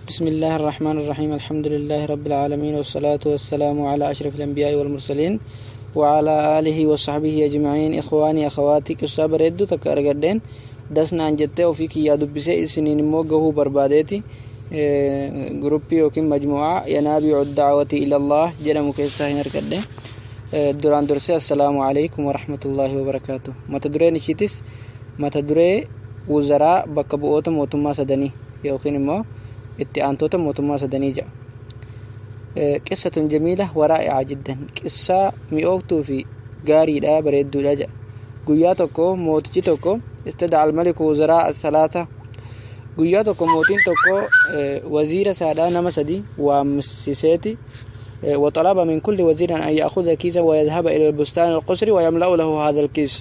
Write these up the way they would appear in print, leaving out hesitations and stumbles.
بسم الله الرحمن الرحيم. الحمد لله رب العالمين، والصلاة والسلام على أشرف الأنبياء والمرسلين وعلى آله وصحبه أجمعين. إخواني أخواتي، قصة bareedduu takka argadheen dasnaan jettee ofii kiyyaa dubbisee isiniin immoo gahuu barbaadeeti. Guruppii yookiin majmu'aa Yanaabiicu Dacwati ilallah jedhamu keessaa hin argadhe. Duraan dursee assalaamu alaikum warahmatullaahi wabarakaatu. Mata dureen ishiitis mata duree wuzaraa bakka bu'oota mootummaa sadanii yookiin immoo itti aantota mootummaa sadanii jedha. قصة جميلة ورائعة جدا، qissaa mi'ooftuu fi gaariidha, bareedduudha jedha. Guyyaa tokko mootichi tokko استدعى الملك وزراء الثلاثة. Guyyaa tokko mootiin tokko waziira isaadhaa nama sadi waamsiseeti. وطلب من كل وزير أن يأخذ كيسا ويذهب إلى البستان القصر ويملأ له هذا الكيس.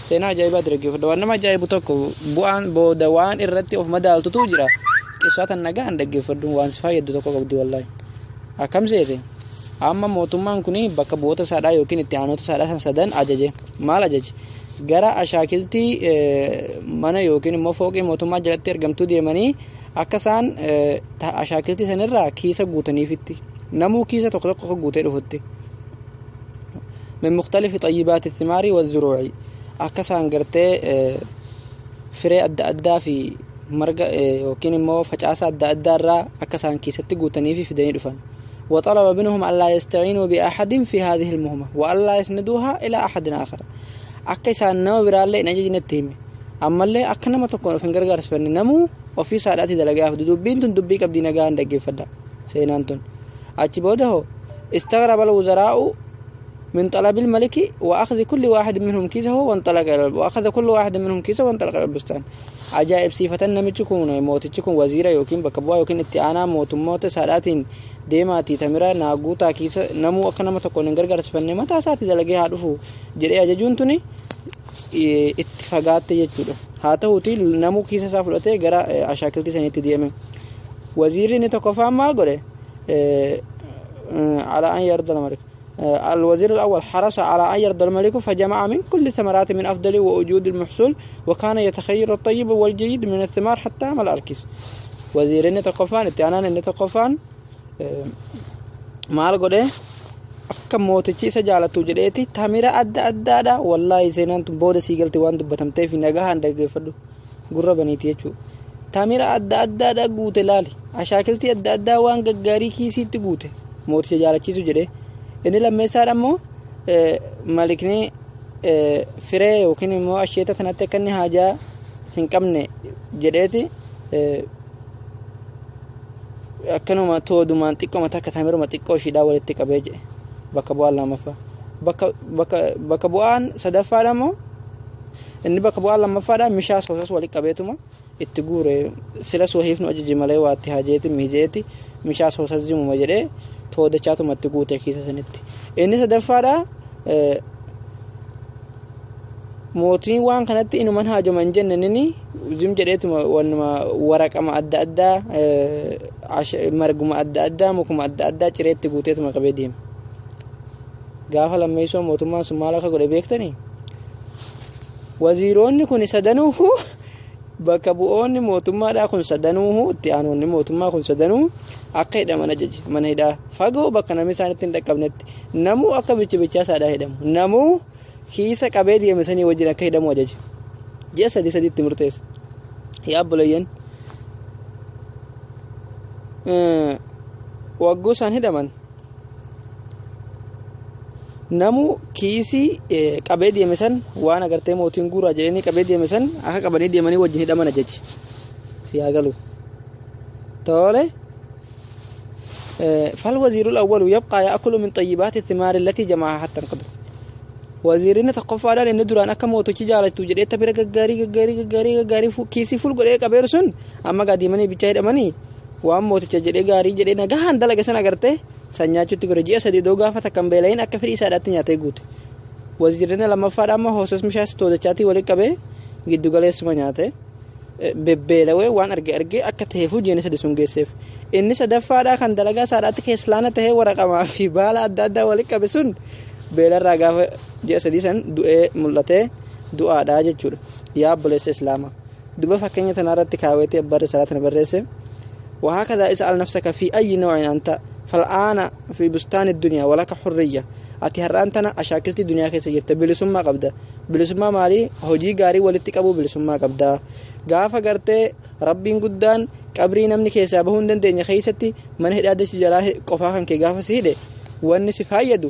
Seenaa ajaa'ibaa dhaggeeffadhu. Waan nama ajaa'ibu tokko bu'aan booda waan irratti of madaaltutu jira. Qissaa tan nagaan dhaggeeffadhu, waan si fayyadu tokko qabdi wallaahi. Akkam seete? Amma mootummaan kun bakka bu'oota isaadhaa yookiin itti aanota isaadhaa san sadan ajaje. Maal ajaje? Gara ashaakiltii mana yookiin immoo fooqii mootummaa jalatti argamtuu deemanii akka isaan ashaakiltii sanirraa kiisa guutaniifitti. Namuu kiisa tokko tokko guutee dhufutti. من مختلف طيبات الثمار والزروع. Akka isaan gartee firee adda addaa fi marga yookiin immoo facaasa adda addaa irraa akka isaan keessatti guutanii fi fidanii dhufan. وطلب منهم ألا يستعينوا بأحد في هذه المهمة وألا يسندوها إلى أحد آخر. Akka isaan nama biraallee hin ajajnetti hime. Ammallee akka nama tokkoon of hin gargaarsifanne, namuu ofii isaadhaati dalagaaf. Dubbiin tun dubbii qabdii, nagaan dhaggeeffadha seenaan tun. Achi booda hoo استغرب الوزراء من طلب الملك وأخذ كل واحد منهم كيسه وانطلق إلى وأخذ كل واحد منهم كيسه وانطلق إلى البستان. Ajaa'ibsiifatan. Namichi kun, mootichi kun, waziira yookiin bakka bu'aa yookiin itti aanaa mootummoota isaadhaatiin deemaatii tamira naa guutaa kiisa, namuu akka nama tokkoon hin gargaarsifanne, mataa isaatii dalagee haa dhufu jedhee ajajuun tuni itti fagaatte jechuudha. Haa ta'uuti namuu kiisa isaa fudhatee gara ashaakiltii saniitti deeme. Waziirri inni tokkoffaan maal godhe? على أن يرضى الملك. الوزير الأول حرص على أن يرضى الملك، فجمع من كل ثمرات من أفضل وأجود المحصول، وكان يتخير الطيب والجيد من الثمار حتى ملأ الكيس. Waziirri inni tokkoffaan, itti aanaan inni tokkoffaan maal godhe? Akka mootichi isa jaalatu jedheeti tamira adda addaadha. Wallaahi seenaan tun booda sii galte waan dubbatamteef nagahaan dhaggeeffadhu, gurra baniiti jechuudha. Tamira adda addaadha guute, laali, ashaakiltii adda addaa waan gaggaarii kiisiitti guute mooticha jaalachiisu jedhee. Inni lammeessaadha immoo malikni firee yookiin immoo asheeta sanatti akka inni haajaa hin qabne jedheeti akkanuma toodumaan xiqqooma takka tamiruma xiqqoo ishiidhaa walitti qabee jedhe bakka bu'aan lammaffaa. Bakka bu'aan sadaffaadha immoo, inni bakka bu'aan lammaffaadha mishaa soosas walitti qabeetuma itti guure. Silas wahiif nu ajaji malee waatti hajeeti mijeeti mishaa soosas zimuma jedhee toodachaatuma itti guute kiisa sanitti. Inni sadaffaadha mootiin waan kanatti inuman haajoma hin jenne, inni zim jedheetuma wanuma waraqama adda addaa, marguma adda addaa, mukuma adda addaa cireetti guuteetuma qabee deema. Gaafa lammeessoo mootummaan sun maal akka godhe beektanii? Waziironni kun sadanuu, bakka bu'oonni mootummaadhaa kun sadanuu, itti aanoonni mootummaa kun sadanuu akka hidhaman ajaje. Mana hidhaa fagoo bakka namni isaanitti hin dhaqqabnetti namuu akka bichi bichaa isaadhaa hidhamu, namuu kiisa qabee deeme sanii wajjin akka hidhamu ajaje. Ji'a sadi sadiitti murteesse. Yaa obboleeyyan, wagguu isaan hidhaman namuu kiisii qabee deeme san, waan agartee mootiin guuraa jedhanii qabee deeme san akka qabanii deemanii wajjin hidhaman ajaje. Si haa galu tole. فالوزير الأول يبقى يأكل من طيبات الثمار التي جمعها حتى انقضت. Waziirri tokkoffaadhaan inni duraan akka mootichi jaalatu jedhee tabira gaggaarii gaggaarii gaggaarii gaggaarii kiisii ful godhee qabeeru sun amma gaadiimanii bichaa hidhamanii waan mooticha jedhee gaarii jedhee nagahaan dalaga san agartee san nyaachuutti godhe. Ji'a 3 doo gaafa takkan beelayin akka fedhii isaadhaatti nyaatee guute. Waziirri lammaffaadhaan amma hoosas mishaas toodachaatii walitti qabee giddu galeessuma nyaate bebbeelawee waan arge argee akka ta'eefuu ji'a 3 sun geesseef. Inni sadaffaadhaa kan dalagaa isaadhaatti keeslaana tahee waraqamaa fi baala adda addaa walitti qabe sun beelarraa gaafa ji'a 3 san du'ee mul'atee du'aadhaa jechuudha. Yaa obboleessa islaamaa, duba fakkeenya tanarratti kaawwetii abbaa risalaa tana barreesse. وهكذا اسأل نفسك في أي نوع أنت. فالآن في بستان الدنيا ولك حرية. Ati har'aan tana ashaakiltii duniyaa keessa jirta, bilisummaa qabda. Bilisummaa maalii? Hojii gaarii walitti qabu bilisummaa qabda. Gaafa gartee rabbiin guddaan qabrii namni keessaa bahuu hin dandeenye keessatti mana hidhaa dasi jalaa qofaa kan kee gaafa si hidhe, wanni si fayyadu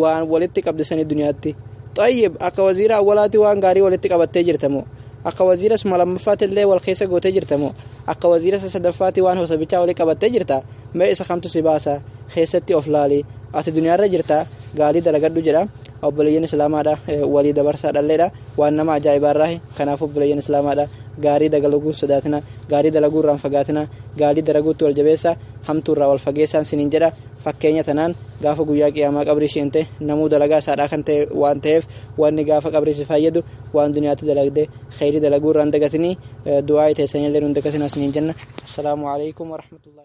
waan walitti qabde sanii duniyaatti. Xayyib, akka waziira awwalaati waan gaarii walitti qabattee jirtamoo, akka waziira suma lammaffaatti illee wal keessa gootee jirtamoo, akka waziira sadaffaatti waan hosabichaa walii qabattee jirta? Mee isa kamtu si baasa? Keessatti of laali. Ati duniyaarra jirta, gaarii dalagadhu jedha. Obboleeyyan islaamaadha, walii dabarsaa dhalleedha, waan nama ajaa'ibaarraa. Kanaaf obboleeyyan islaamaadha, gaarii dalaguu sodaatina, gaarii dalaguu irraan fagaatina, gaarii dalaguutti wal jabeessa, hamtuu irraa wal fageessaan siniin jedha. Fakkeenya tanaan gaafa guyyaa qiyaamaa qabrii seente namuu dalagaa isaadhaa kan ta'e waan ta'eef, wanni gaafa qabrii si fayyadu waan duniyaatti dalagde. Kheyrii dalaguu irraan dagatinii, du'aa teessanillee nun dagatina siniin jenna. Assalaamu alaikum warahmatullahi.